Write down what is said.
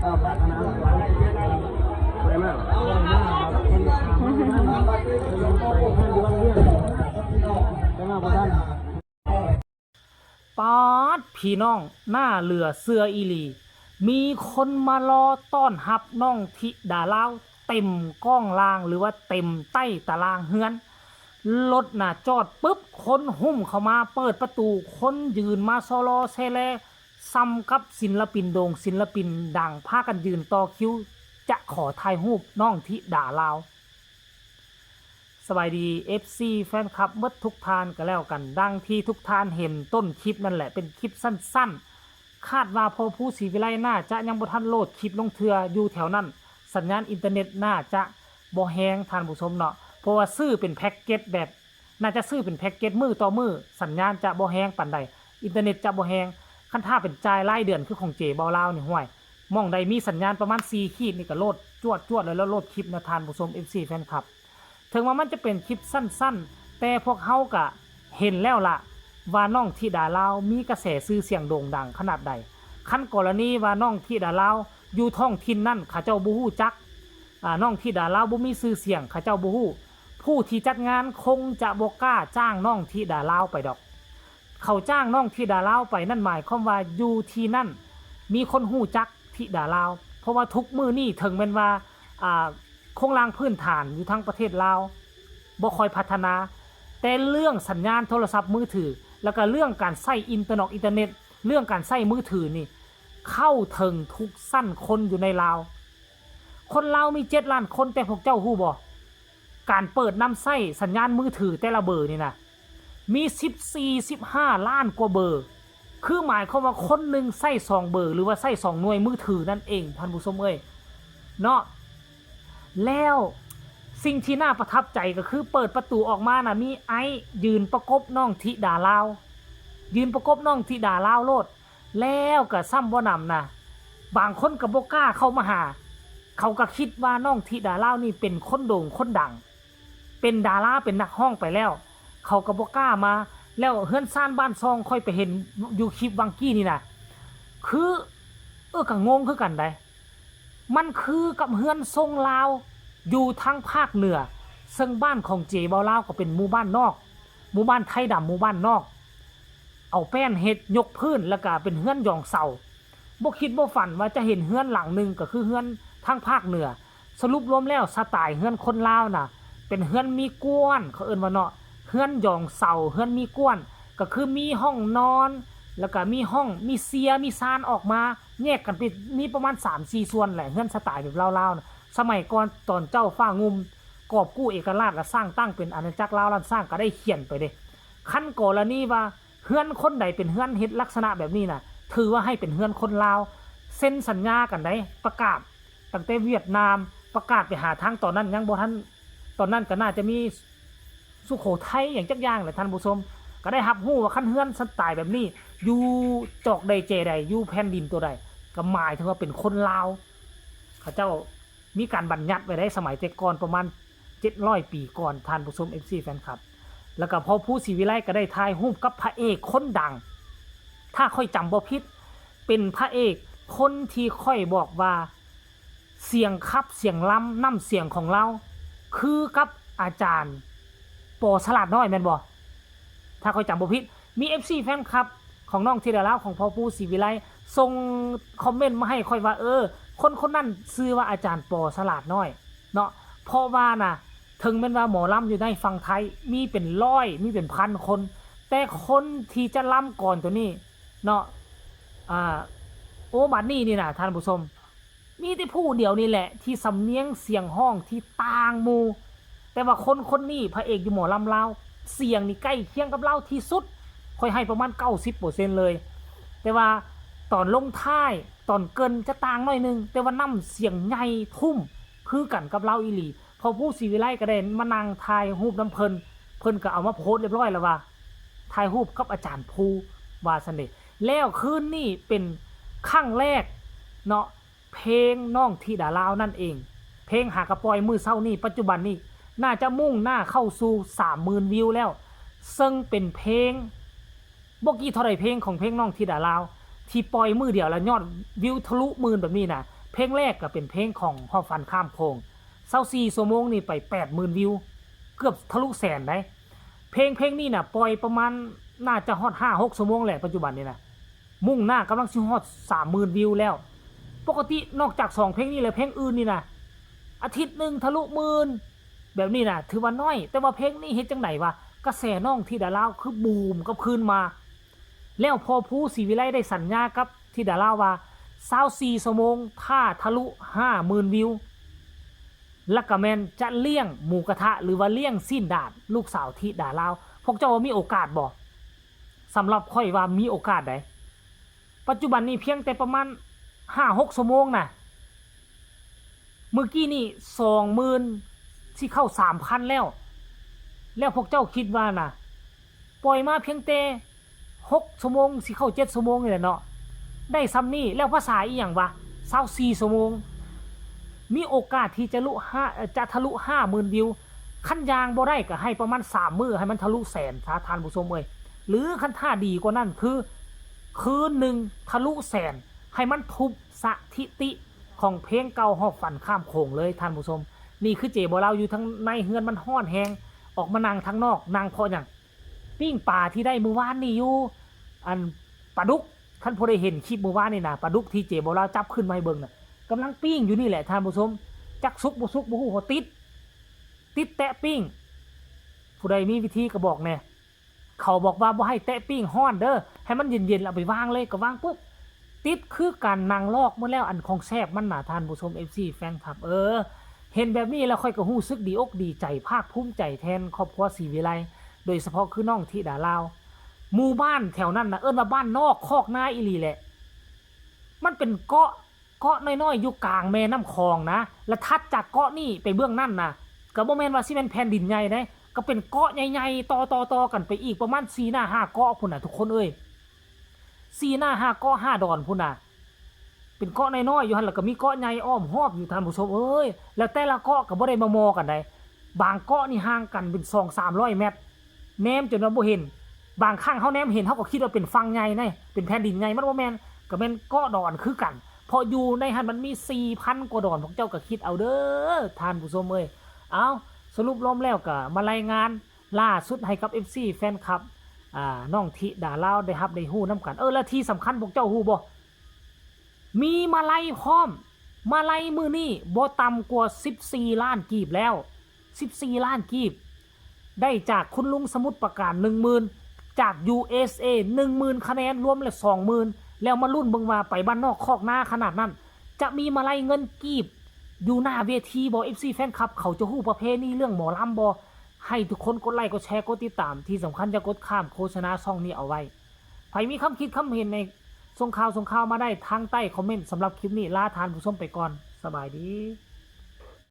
ປາດ ພີ່ນ້ອງ ໜ້າເຫຼືອເຊື່ອອີ່ຫຼີ ມີຄົນມາລໍຕ້ອນຮັບນ້ອງທິດາລາວເຕັມກ້ອງລ່າງ ຫຼືວ່າເຕັມໃຕ້ຕາລ່າງເຮືອນ. ລົດນະຈອດປຶບ ຄົນຫຸ້ມເຂົ້າມາ ເປີດປະຕູ ຄົນຢືນມາຊໍລໍແຊແລ ສ່ຳກັບສິນລະປິນໂດ່ງ ສິນລະປິນດັງ ພາກັນຢືນຕໍ່ຄິວຈະຂໍຖ່າຍຮູບນ້ອງທິດາລາວ. ສະບາຍດີ ເອັຟຊີ ແຟນຄລັບເບິດທຸກທ່ານກໍແລ້ວກັນ. ດັ່ງທີ່ທຸກທ່ານເຫັນຕົ້ນຄລິບນັ້ນແຫຼະ ເປັນຄລິບສັ້ນໆ. ຄາດວ່າພໍ່ພູ ສີວິໄລ ໜ້າຈະຍັງບໍ່ທັນໂຫຼດຄລິບລົງເທື່ອ ຢູ່ແຖວນັ້ນສັນຍານອິນເຕີເນັດໜ້າຈະບໍ່ແຮງ ທ່ານຜູ້ຊົມເນາະ ເພາະວ່າຊື້ເປັນແພັກເກັດແບບ ໜ້າຈະຊື້ເປັນແພັກເກັດມື້ຕໍ່ມື້ ສັນຍານຈະບໍ່ແຮງປານໃດ ອິນເຕີເນັດຈະບໍ່ແຮງ. ຄັນຖ້າເປັນຈ່າຍລາຍເດືອນຄືຂອງເຈເບົາລາວນີ້ ຫ້ວຍ ໝ່ອງໃດມີສັນຍານປະມານສີ່ຂີດນີ້ກໍໂຫຼດຈວດໆ ແລ້ວໂຫຼດຄລິບນະ ທ່ານຜູ້ຊົມ ເອັຟຊີ ແຟນຄລັບ. ເຖິງວ່າມັນຈະເປັນຄລິບສັ້ນໆ ແຕ່ພວກເຮົາກະເຫັນແລ້ວລະວ່ານ້ອງທິດາລາວມີກະແສຊື່ສຽງໂດ່ງດັງຂະໜາດໃດ. ຄັນກໍລະນີວ່ານ້ອງທິດາລາວຢູ່ທ້ອງຖິ່ນນັ້ນ ເຂົາເຈົ້າບໍ່ຮູ້ຈັກ ອາ ນ້ອງທິດາລາວບໍ່ມີຊື່ສຽງ ເຂົາເຈົ້າບໍ່ຮູ້ ຜູ້ທີ່ຈັດງານຄົງຈະບໍ່ກ້າຈ້າງນ້ອງທິດາລາວໄປດອກ. ເຂົາຈ້າງນ້ອງທິດາລາວໄປ ນັ້ນໝາຍຄວາມວ່າຢູ່ທີ່ນັ້ນມີຄົນຮູ້ຈັກທິດາລາວ ເພາະວ່າທຸກມື້ນີ້ເຖິງແມ່ນວ່າ ອາ ໂຄງລ່າງພື້ນຖານຢູ່ທາງປະເທດລາວບໍ່ຄ່ອຍພັດທະນາ ແຕ່ເລື່ອງສັນຍານໂທລະສັບມືຖື ແລ້ວກະເລື່ອງການໃຊ້ອິນເຕີນອກອິນເຕີເນັດ ເລື່ອງການໃຊ້ມືຖືນີ້ ເຂົ້າເຖິງທຸກຊັ້ນຄົນຢູ່ໃນລາວ. ຄົນລາວມີເຈັດລ້ານຄົນ ແຕ່ພວກເຈົ້າຮູ້ບໍ່? ການເປີດນຳໃຊ້ສັນຍານມືຖືແຕ່ລະເບີນີ້ນະ ມີສິບສີ່ ສິບຫ້າລ້ານກວ່າເບີ ຄືໝາຍຄວາມວ່າຄົນໜຶ່ງໃຊ້ສອງເບີ ຫຼືວ່າໃຊ້ສອງໜ່ວຍມືຖືນັ້ນເອງ ທ່ານຜູ້ຊົມເອີຍ ເນາະ. ແລ້ວສິ່ງທີ່ໜ້າປະທັບໃຈກໍຄືເປີດປະຕູອອກມານະ ມີອ້າຍຢືນປະກົບນ້ອງທິດາລາວ ຢືນປະກົບນ້ອງທິດາລາວໂລດ. ແລ້ວກະຊ້ຳບໍ່ໜຳນະ ບາງຄົນກະບໍ່ກ້າເຂົ້າມາຫາ ເຂົາກະຄິດວ່ານ້ອງທິດາລາວນີ້ເປັນຄົນໂດ່ງຄົນດັງ ເປັນດາລາ ເປັນນັກຮ້ອງໄປແລ້ວ ເຂົາກະບໍ່ກ້າມາ. ແລ້ວເຮືອນຊານບ້ານຊ່ອງ ຂ້ອຍໄປເຫັນຢູ່ຄລິບຫວ່າງກີ້ນີ້ນະ ຄື ເອີ ກະງົງຄືກັນໃດ ມັນຄືກັບເຮືອນຊົງລາວຢູ່ທາງພາກເໜືອ ເຊິ່ງບ້ານຂອງເຈເບົາລາວກໍເປັນໝູ່ບ້ານນອກ ໝູ່ບ້ານໄທດຳ ໝູ່ບ້ານນອກ ເອົາແປ້ນເຮັດ ຍົກພື້ນ ແລ້ວກະເປັນເຮືອນຢອງເສົາ. ບໍ່ຄິດບໍ່ຝັນວ່າຈະເຫັນເຮືອນຫຼັງໜຶ່ງ ກໍຄືເຮືອນທາງພາກເໜືອ. ສະຫຼຸບລວມແລ້ວ ສະຕາຍເຮືອນຄົນລາວນະ ເປັນເຮືອນມີກວນ ເຂົາເອີ້ນວ່າເນາະ ເຮືອນຢອງເສົາ ເຮືອນມີກວນ ກໍຄືມີຫ້ອງນອນ ແລ້ວກະມີຫ້ອງ ມີເຊຍ ມີຊານອອກມາ ແຍກກັນເປັນ ມີປະມານສາມສີ່ສ່ວນແຫຼະ ເຮືອນສະຕາຍແບບລາວໆນະ. ສະໄໝກ່ອນຕອນເຈົ້າຟ້າງຸ່ມກອບກູ້ເອກະລາດ ລະສ້າງຕັ້ງເປັນອານາຈັກລາວລ້ານຊ້າງ ກໍໄດ້ຂຽນໄປເດ້. ຄັນກໍລະນີວ່າ ເຮືອນຄົນໃດເປັນເຮືອນເຮັດລັກສະນະແບບນີ້ນະ ຖືວ່າໃຫ້ເປັນເຮືອນຄົນລາວ ເຊັນສັນຍາກັນໃດ໋ ປະກາດຕັ້ງແຕ່ຫວຽດນາມ ປະກາດໄປຫາທາງຕອນນັ້ນ ຍັງບໍ່ທັນ ຕອນນັ້ນກໍໜ້າຈະມີສຸໂຂໄທຫຍັງຈັກຢ່າງແຫຼະທ່ານຜູ້ຊົມ ກໍໄດ້ຮັບຮູ້ວ່າຄັນເຮືອນສະໄຕແບບນີ້ ຢູ່ຈອກໃດແຈໃດ ຢູ່ແຜ່ນດິນໂຕໃດ ກໍໝາຍເຖິງວ່າເປັນຄົນລາວ ເຂົາເຈົ້າ ມີການບັນຍັດໄວ້ໄດ້ ສະໄໝແຕ່ກ່ອນປະມານເຈັດຮ້ອຍປີກ່ອນ ທ່ານຜູ້ຊົມ ເອັຟຊີ ແຟນຄລັບ. ແລ້ວກໍພໍ່ພູ ສີວິໄລ ກໍໄດ້ຖ່າຍຮູບກັບພະເອກຄົນດັງ ຖ້າຂ້ອຍຈຳບໍ່ຜິດ ເປັນພະເອກຄົນທີ່ຂ້ອຍບອກວ່າ ສຽງຂັບສຽງລຳ ນ້ຳສຽງຂອງລາວ ຄືກັບອາຈານ ປ ສະຫຼາດນ້ອຍ ແມ່ນບໍ່? ຖ້າຂ້ອຍຈຳບໍ່ຜິດ ມີເອັຟຊີແຟນຄລັບຂອງນ້ອງທິດາລາວ ຂອງພໍ່ພູ ສີວິໄລ ສົ່ງຄອມເມັນມາໃຫ້ຂ້ອຍວ່າ ເອີ ຄົນຄົນນັ້ນຊື່ວ່າອາຈານ ປ ສະຫຼາດນ້ອຍເນາະ. ເພາະວ່ານະ ເຖິງແມ່ນວ່າໝໍລຳຢູ່ໃນຝັ່ງໄທມີເປັນຮ້ອຍ ມີເປັນພັນຄົນ ແຕ່ຄົນທີ່ຈະລຳກ່ອນໂຕນີ້ເນາະ ອາ ໂອ ບາດນີ້ນີ້ນະ ທ່ານຜູ້ຊົມ ມີແຕ່ຜູ້ດຽວນີ້ແຫຼະທີ່ສຳນຽງສຽງຮ້ອງທີ່ຕ່າງໝູ່ ແຕ່ວ່າຄົນຄົນນີ້ ພະເອກຢູ່ໝໍລຳລາວ ສຽງນີ້ໃກ້ຄຽງກັບລາວທີ່ສຸດ ຂ້ອຍໃຫ້ປະມານເກົ້າສິບເປີເຊັນເລີຍ ແຕ່ວ່າຕອນລົງທ້າຍ ຕອນເກີ່ນຈະຕ່າງໜ້ອຍໜຶ່ງ ແຕ່ວ່ານ້ຳສຽງໃຫຍ່ທຸ້ມຄືກັນກັບລາວອີ່ຫຼີ. ພໍ່ພູ ສີວິໄລ ກໍໄດ້ມານັ່ງຖ່າຍຮູບນຳເພິ່ນ ເພິ່ນກໍເອົາມາໂພສຮຽບຮ້ອຍແລ້ວວ່າ ຖ່າຍຮູບກັບອາຈານພູ ວ່າຊັ້ນເດ. ແລ້ວຄືນນີ້ເປັນຄັ້ງແລກເນາະ ເພງນ້ອງທິດາລາວນັ້ນເອງ ເພງຫາກະປ່ອຍມື້ເຊົ້ານີ້ ປັດຈຸບັນນີ້ໜ້າຈະມຸ່ງໜ້າເຂົ້າສູ່ສາມໝື່ນວິວແລ້ວ ເຊິ່ງເປັນເພງ ບໍ່ກີ່ເທົ່າໃດເພງຂອງເພງນ້ອງທິດາລາວ ທີ່ປ່ອຍມື້ດຽວແລ້ວຍອດວິວທະລຸໝື່ນແບບນີ້ນະ ເພ ເພງແລກກໍເປັນເພງຂອງຮອບຝັນຂ້າມໂຂງ ຊາວສີ່ຊົ່ວໂມງນີ້ໄປແປດໝື່ນວິວ ເກືອບທະລຸແສນໄດ໋. ເພງ ເພງນີ້ນະ ປ່ອຍປະມານ ໜ້າຈະຮອດຫ້າຫົກຊົ່ວໂມງແຫຼະ ປັດຈຸບັນນີ້ນະ ມຸ່ງໜ້າກຳລັງຊິຮອດສາມໝື່ນວິວແລ້ວ. ປົກກະຕິນອກຈາກສອງເພງນີ້ແລ້ວ ເພງອື່ນນີ້ນະ ອາທິດໜຶ່ງທະລຸໝື່ນ ແບບນີ້ນະ ຖືວ່ານ້ອຍ, ແຕ່ວ່າເພງນີ້ເຮັດຈັ່ງໃດວະ ກະແສນ້ອງທິດາລາວຄືບູມກັບຄືນມາ. ແລ້ວພໍ່ພູ ສີວິໄລ ໄດ້ສັນຍາກັບທິດາລາວວ່າ ຊາວສີ່ຊົ່ວໂມງ ຖ້າທະລຸຫ້າໝື່ນວິວ ລະກະແມ່ນຈະລ້ຽງໝູກະທະ ຫຼືວ່າລ້ຽງຊີ້ນດາດລູກສາວທິດາລາວ. ພວກເຈົ້າວ່າມີໂອກາດບໍ່? ສຳລັບຂ້ອຍວ່າມີໂອກາດໃດ໋. ປັດຈຸບັນນີ້ພຽງແຕ່ປະມານຫ້າຫົກຊົ່ວໂມງນະ ມື້ກີ້ນີ້ສອງໝື່ນ ຊິເຂົ້າສາມພັນແລ້ວ. ແລ້ວພວກເຈົ້າຄິດວ່ານະ ປ່ອຍມາພຽງແຕ່ຫົກຊົ່ວໂມງ ຊິເຂົ້າເຈັດຊົ່ວໂມງນີ້ແຫຼະເນາະ ໄດ້ຊ່ຳນີ້ ແລ້ວພາສາອີ່ຫຍັງວະ ຊາວສີ່ຊົ່ວໂມງ ມີໂອກາດທີ່ຈະລຸຫ້າ ຈະທະລຸຫ້າໝື່ນວິວ. ຄັນຢ່າງບໍ່ໄດ້ກໍໃຫ້ປະມານສາມມື້ ໃຫ້ມັນທະລຸແສນຊະ ທ່ານຜູ້ຊົມເອີຍ. ຫຼືຄັນຖ້າດີກວ່ານັ້ນຄື ຄືນໜຶ່ງທະລຸແສນ ໃຫ້ມັນທຸບສະຖິຕິຂອງເພງເກົ່າຮອບຝັນຂ້າມໂຂງເລີຍ ທ່ານຜູ້ຊົມ. ນີ້ຄືເຈບໍ່ລາວຢູ່ທາງໃນເຮືອນມັນຮ້ອນແຮງ ອອກມານັ່ງທາງນອກ. ນັ່ງເພາະຫຍັງ? ປີ້ງປາທີ່ໄດ້ມື້ວານນີ້ຢູ່ ອັນປາດຸກ ຄັນຜູ້ໃດເຫັນຄລິບມື້ວານນີ້ນະ ປາດຸກທີ່ເຈບໍ່ລາວຈັບຂຶ້ນມາໃຫ້ເບິ່ງນະ ກຳລັງປີ້ງຢູ່ນີ້ແຫຼະທ່ານຜູ້ຊົມ. ຈັກສຸກບໍ່ສຸກບໍ່ຮູ້ ເພາະຕິດ ຕິດແຕະປີ້ງ. ຜູ້ໃດມີວິທີກໍບອກແດ່. ເຂົາບອກວ່າບໍ່ໃຫ້ແຕະປີ້ງຮ້ອນເດີ ໃຫ້ມັນເຢັນໆ ເອົາໄປວາງເລີຍ. ກໍວາງປຶບ ຕິດຄືກັນ ນັ່ງລອກໝົດແລ້ວ ອັນຂອງແຊບມັນນະ ທ່ານຜູ້ຊົມ ເອັຟຊີ ແຟນຄລັບ. ເອີ ເຫັນແບບນີ້ແລ້ວຂ້ອຍກໍຮູ້ສຶກດີອົກດີໃຈ ພາກພູມໃຈແທນຄອບຄົວສີວິໄລ ໂດຍສະເພາະຄືນ້ອງທິດາລາວ. ໝູ່ບ້ານແຖວນັ້ນນະ ເອີ້ນວ່າບ້ານນອກຄອກນາອີ່ຫຼີແຫຼະ. ມັນເປັນເກາະ ເກາະນ້ອຍໆຢູ່ກາງແມ່ນ້ຳຂອງນະ ແລະ ຖັດຈາກເກາະນີ້ໄປເບື້ອງນັ້ນນະ ກໍບໍ່ແມ່ນວ່າຊິແມ່ນແຜ່ນດິນໃຫຍ່ເດ້ ກໍເປັນເກາະໃຫຍ່ໆ ຕໍ່ໆໆກັນໄປອີກປະມານສີ່ໜ້າຫ້າເກາະພຸ້ນນະ ທຸກຄົນເອີຍ. ສີ່ໜ້າຫ້າເກາະຫ້າດອນພຸ້ນນະ ເປັນເກາະນ້ອຍໆຢູ່ຫັ້ນ ແລ້ວກໍມີເກາະໃຫຍ່ອ້ອມຮອບຢູ່ ທ່ານຜູ້ຊົມເອີຍ. ແລ້ວແຕ່ລະເກາະກໍບໍ່ໄດ້ມາມໍ່ກັນໃດ ບາງເກາະນີ້ຫ່າງກັນເປັນສອງສາມຮ້ອຍແມັດ ແນມຈົນວ່າບໍ່ເຫັນ. ບາງຄັ້ງເຮົາແນມເຫັນ ເຮົາກໍຄິດວ່າເປັນຝັ່ງໃຫຍ່ໃດ ເປັນແຜ່ນດິນໃຫຍ່ ມັນບໍ່ແມ່ນ ກໍແມ່ນເກາະດອນຄືກັນ ເພາະຢູ່ໃນຫັ້ນມັນມີສີ່ພັນກວ່າດອນ ພວກເຈົ້າກໍຄິດເອົາເດີ ທ່ານຜູ້ຊົມເອີຍ. ເອົາ ສະຫຼຸບລວມແລ້ວກໍມາລາຍງານລ່າສຸດໃຫ້ກັບ ເອັຟຊີ ແຟນຄລັບ ອາ ນ້ອງທິດາລາວໄດ້ຮັບໄດ້ຮູ້ນຳກັນ. ເອີ ແລະ ທີ່ສຳຄັນພວກເຈົ້າຮູ້ບໍ່? ມີມາໄລພ້ອມ ມາໄລມື້ນີ້ບໍ່ຕ່ຳກວ່າສິບສີ່ລ້ານກີບແລ້ວ ສິບສີ່ລ້ານກີບ ໄດ້ຈາກຄຸນລຸງສະໝຸດປາການ ໜຶ່ງໝື່ນ ຈາກ ຢູເອສເອ ໜຶ່ງໝື່ນຄະແນນ ລວມແລ້ວສອງໝື່ນ ແລ້ວມາລຸ້ນເບິ່ງວ່າໄປບ້ານນອກຄອກນາຂະໜາດນັ້ນ ຈະມີມາໄລເງິນກີບຢູ່ໜ້າເວທີບໍ່? ເອັຟຊີ ແຟນຄລັບ ເຂົາຈະຮູ້ປະເພນີເລື່ອງໝໍລຳບໍ່? ໃຫ້ທຸກຄົນກົດໄລ ກົດແຊ ກົດຕິດຕາມ ທີ່ສຳຄັນຢ່າກົດຂ້າມໂຄສະນາຊ່ອງນີ້ເອົາໄວ້. ໃຜມີຄຳຄິດຄຳເຫັນໃນ ສົ່ງຂ່າວ ສົ່ງຂ່າວມາໄດ້ທາງໃຕ້ຄອມເມັນ. ສຳລັບຄລິບນີ້ລາທ່ານຜູ້ຊົມໄປກ່ອນ ສະບາຍດີ.